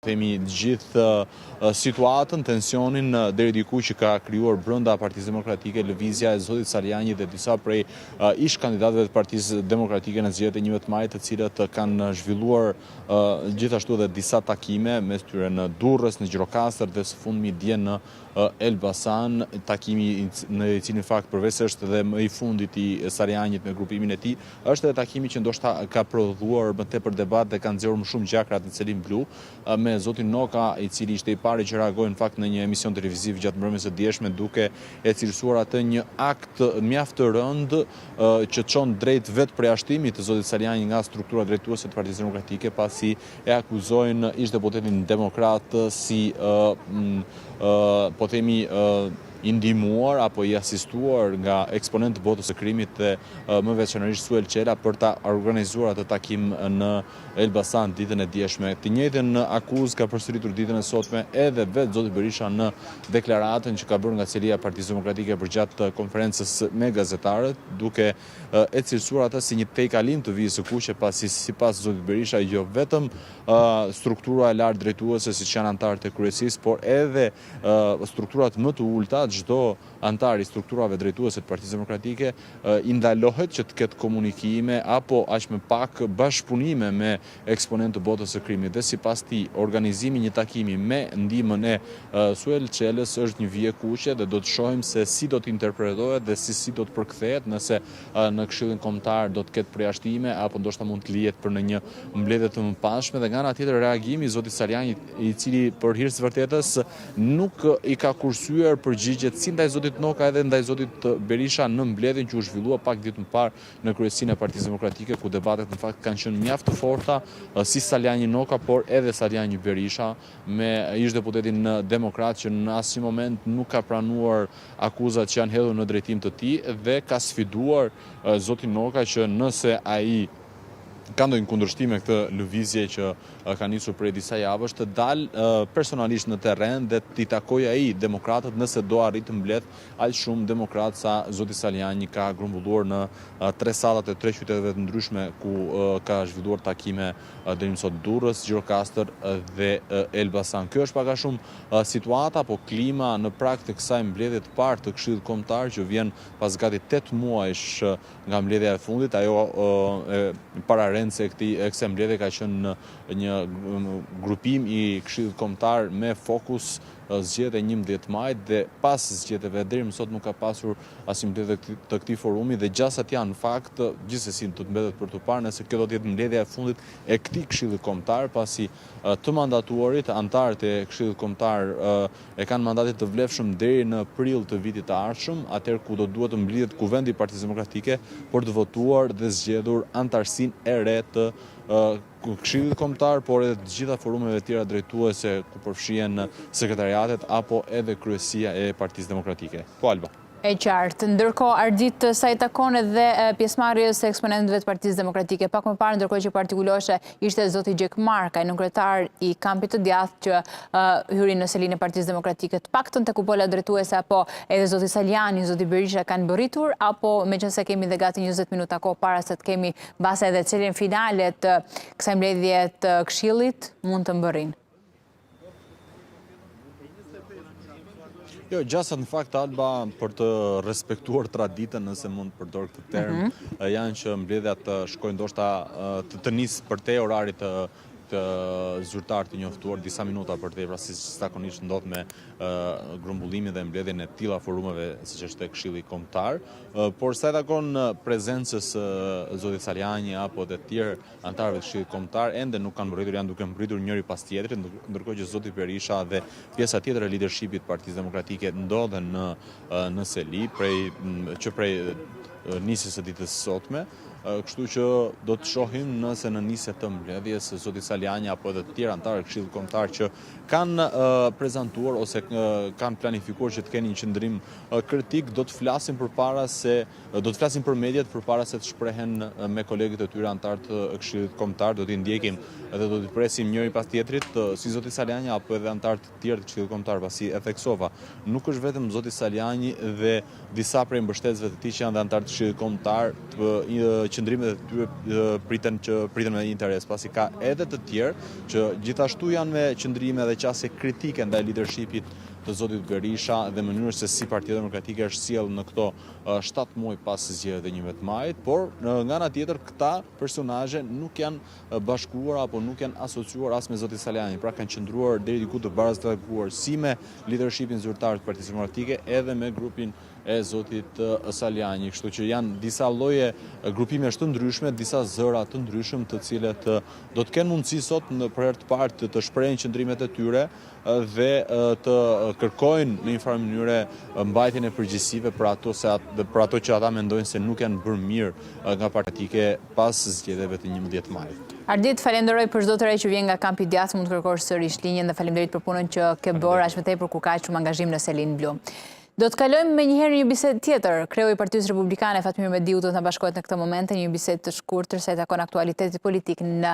Themi gjithë situatën, tensionin deri diku që ka krijuar brenda Partisë Demokratike lëvizja e zotit Salianji dhe disa prej ish kandidatëve të Partisë Demokratike në zgjedhjet e 11 majit, të cilët kanë zhvilluar gjithashtu dhe disa takime mes tyre në Durrës, në Gjirokastër dhe së fundmi dje në Elbasan, takimi në i cili në fakt përveç se është dhe më i fundit i Salianjit me grupimin e tij, është edhe takimi që ndoshta ka prodhuar më tepër debat dhe ka nxjerrë më shumë gjakrat në selinë blu, me zotin Noka, i cili ishte i pari që reagoi në fakt në një emision televiziv gjatë mbrëmjes së djeshme duke e cilësuar atë një akt mjaft të rëndë që çon drejt vetëpërjashtimit të zotit Salianji nga struktura drejtuese të Partisë Demokratike, pasi e akuzojnë ish-deputetin demokrat si po themi i ndihmuar apo i asistuar nga eksponentë të botës së krimit dhe më veçanërisht Suel Çela për ta organizuar atë takim në Elbasan ditën e djeshme. Të njëjtën akuzë ka përsëritur ditën e sotme edhe vetë zoti Berisha në deklaratën që ka bërë nga selia e Partisë Demokratike përgjatë konferencës me gazetarët, duke e cilësuar atë si një tejkalim të vijës së kuqe, pasi sipas zotit Berisha jo vetëm struktura e lartë drejtuese siç janë anëtarët e kryesisë, por edhe strukturat më të ulëta, çdo anëtar i strukturave drejtuese të Partisë Demokratike i ndalohet që të ketë komunikime apo aq më pak bashkëpunime me eksponentë të botës së krimit dhe sipas tij organizimi i një takimi me ndihmën e Suel Çelës është një vijë e kuqe dhe do të shohim se si do të interpretohet dhe se si do të përkthehet nëse në Këshillin Kombëtar do të ketë përjashtime apo ndoshta mund të lihet për në një mbledhje të mëpasshme dhe nga ana tjetër reagimi i zotit Salianji i cili për hir të së vërtetës nuk i ka kursyer përgjigjet si ndaj zotit Noka edhe ndaj zotit Berisha në mbledhjen që u zhvillua pak ditë më parë në kryesinë e Partisë Demokratike, ku debatet në fakt kanë qenë mjaft të forta, si Salianji Noka, por edhe Salianji Berisha, me ish-deputetin demokrat që në asnjë moment nuk ka pranuar akuzat që janë hedhur në drejtim të tij dhe ka sfiduar zotin Noka që nëse ai ka ndonjë kundërshtim me këtë lëvizje që ka nisur prej disa javësh, të dalë personalisht në terren dhe t'i takojë ai demokratët nëse do arrijë të mbledhë aq shumë demokratë sa zoti Salianji ka grumbulluar në tre sallat e tre qyteteve të ndryshme ku ka zhvilluar takime deri më sot Durrës, Gjirokastër dhe Elbasan. Kjo është pak a shumë situata apo klima në prag të kësaj mbledhje të parë të Këshillit Kombëtar që vjen pas gati 8 muajsh nga mbledhja e fundit. Ajo pararendëse e këtij e kësaj mbledhje ka qenë një grupim i Këshillit Kombëtar me fokus zgjedhjet e 11 majit dhe pas zgjedhjeve deri më sot nuk ka pasur asnjë mbledhje të këtij forumi dhe gjasat janë në fakt gjithsesi do të mbetet për t'u parë nëse kjo do të jetë mbledhja e fundit e këtij Këshilli Kombëtar pasi të mandatuarit, anëtarët e Këshillit Kombëtar e kanë mandatin të vlefshëm deri në prill të vitit të ardhshëm, atëherë ku do duhet të mblidhet Kuvendi i Partisë Demokratike për të votuar dhe zgjedhur anëtarësinë e re të Këshillit Kombëtar, por edhe të gjitha forumeve tjera drejtuese ku përfshihen sekretariatet apo edhe kryesia e Partisë Demokratike. Po Alba. E qartë. Ndërkohë, Ardit, sa i takon edhe pjesëmarrjes së eksponentëve të Partisë Demokratike, pak më parë ndërkohë që po artikuloheshe ishte zoti Gjekmarkaj, nënkryetar i kampit të djathtë që hyri në selinë e Partisë Demokratike, të paktën te kupola drejtuese apo edhe zoti Salianji, zoti Berisha kanë mbërritur apo meqenëse kemi dhe gati 20 minuta kohë para se të kemi Mbase edhe çeljen finale të kësaj mbledhje të këshillit mund të mbërrijnë. Jo, gjasat në fakt Alba për të respektuar traditën, nëse mund të përdor këtë term, mhm. janë që mbledhja të shkojë ndoshta të, të nisë përtej orarit të të zyrtar të njoftuar disa minuta përtej, pra si zakonisht ndodh me grumbullimin dhe mbledhjen e tilla forumeve siç është Këshilli Kombëtar. Por sa i takon prezencës së zotit Salianji apo dhe të tjerë anëtarëve të Këshillit Kombëtar, ende nuk kanë mbërritur, janë duke mbërritur njëri pas tjetrit, ndërkohë që zoti Berisha dhe pjesa tjetër e lidershipit të Partisë Demokratike ndodhen në në seli prej që prej nisjes së ditës së sotme. Kështu që do të shohim nëse në nisje të mbledhjes zoti Salianji apo edhe të tjerë anëtarë të Këshillit Kombëtar që kanë prezantuar ose kanë planifikuar që të kenë një qëndrim kritik do të flasin përpara se do të flasin për mediat përpara se të shprehen me kolegët e tyre anëtarë të Këshillit Kombëtar, do t'i ndjekim dhe do t'i presim njëri pas tjetrit, si zoti Salianji apo edhe anëtarë të tjerë të Këshillit Kombëtar, pasi e theksova, nuk është vetëm zoti Salianji dhe disa prej mbështetësve të tij që janë dhe anëtarë të Këshillit Kombëtar. qëndrimet e tyre priten që priten me interes, pasi ka edhe të tjerë që gjithashtu janë me qëndrime dhe qasje kritike ndaj lidershipit të zotit Berisha dhe mënyrës se si Partia Demokratike është sjellë në këto 7 muaj pas zgjedhjeve të 11 majit, por nga ana tjetër këta personazhe nuk janë bashkuar apo nuk janë asociuar as me zotin Salianji, pra kanë qëndruar deri diku të baraslarguar si me lidershipin zyrtar të Partisë Demokratike edhe me grupin e zotit Salianji, kështu që janë disa lloje grupimesh të ndryshme, disa zëra të ndryshëm të cilët do të kenë mundësi sot në për herë të parë të, të shprehin qëndrimet e tyre dhe të kërkojnë në një farë mënyre mbajtjen e përgjegjësive për ato se dhe për ato që ata mendojnë se nuk janë bërë mirë nga partike pas zgjedhjeve të 11 majit. Ardit, falenderoj për çdo të re që vjen nga kampi i djathtë, mund të kërkosh sërish linjën dhe faleminderit për punën që ke bërë, aq më tepër kur ka shumë angazhim në selinë blu. Do të kalojmë menjëherë në një bisedë tjetër. Kreu i Partisë Republikane Fatmir Mediu do të na bashkohet në këtë moment në një bisedë të shkurtër sa i takon aktualitetit politik në